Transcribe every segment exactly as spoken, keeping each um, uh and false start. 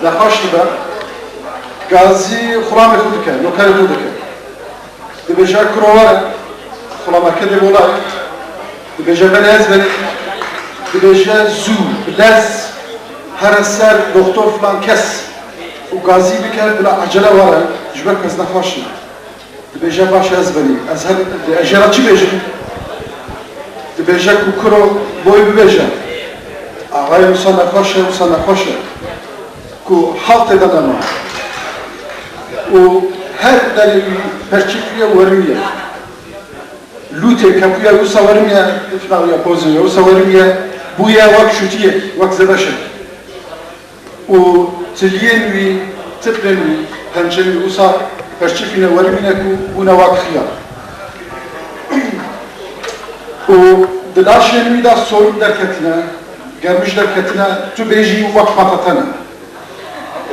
Nexweş dibe, gazî xulamê xwe dike, nokerê xwe dike. Dibêje, "Kuro were, xulameke dê bolayê." Dibêje, "Belê ez benî." Dibêje, "Zû, bi lez, here ser doktor filan kes û gazî bike, bila ecele were, ji ber ku ez nexweş im." Dibêje, "Baş e, ez benî. Ez her, ez jê re çi bêjim?" Dibêje ku, "Kuro, boy bibêje. Axayê wisa nexweş e, wisa nexweş e. Ku haltê de nema. Û her derê wî perçik bûye, werimiye. Lûtê kebûye, wisa werimiye, fina ya pozê, wisa werimiye, bûye wek şûtiyek, wek zebeşek." Û tiliyên wî, tiprên wî, pençên wî wisa perçikîne, werimîne ku bûne wak xiya. Û di laşên wî de sorin derketine, germij derketine, tu bêjî wak patatene.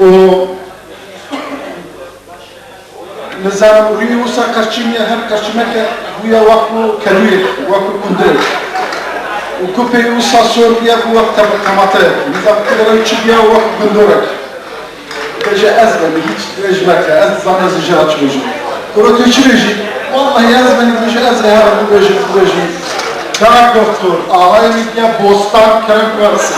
Û Nizanim rûyê wisa qerçimiye, her qerçimeke bûye wek ku kelûyek, wek ku kundirek. Û kupê wisa sor bûye bû wek te-, temate. Nizanim ku çi bûye wek gundorek. Bêje, "Ez benî, hîç dirêj meke, ez dizanim ez ê jê re çi bêjim." Kuro, tu çi bêjî? "Wellahî ez benî," dibêje, "ez ê herim bibêjim, bibêjim. Kak doktor, axayê wî diye bostan kerem ku ez."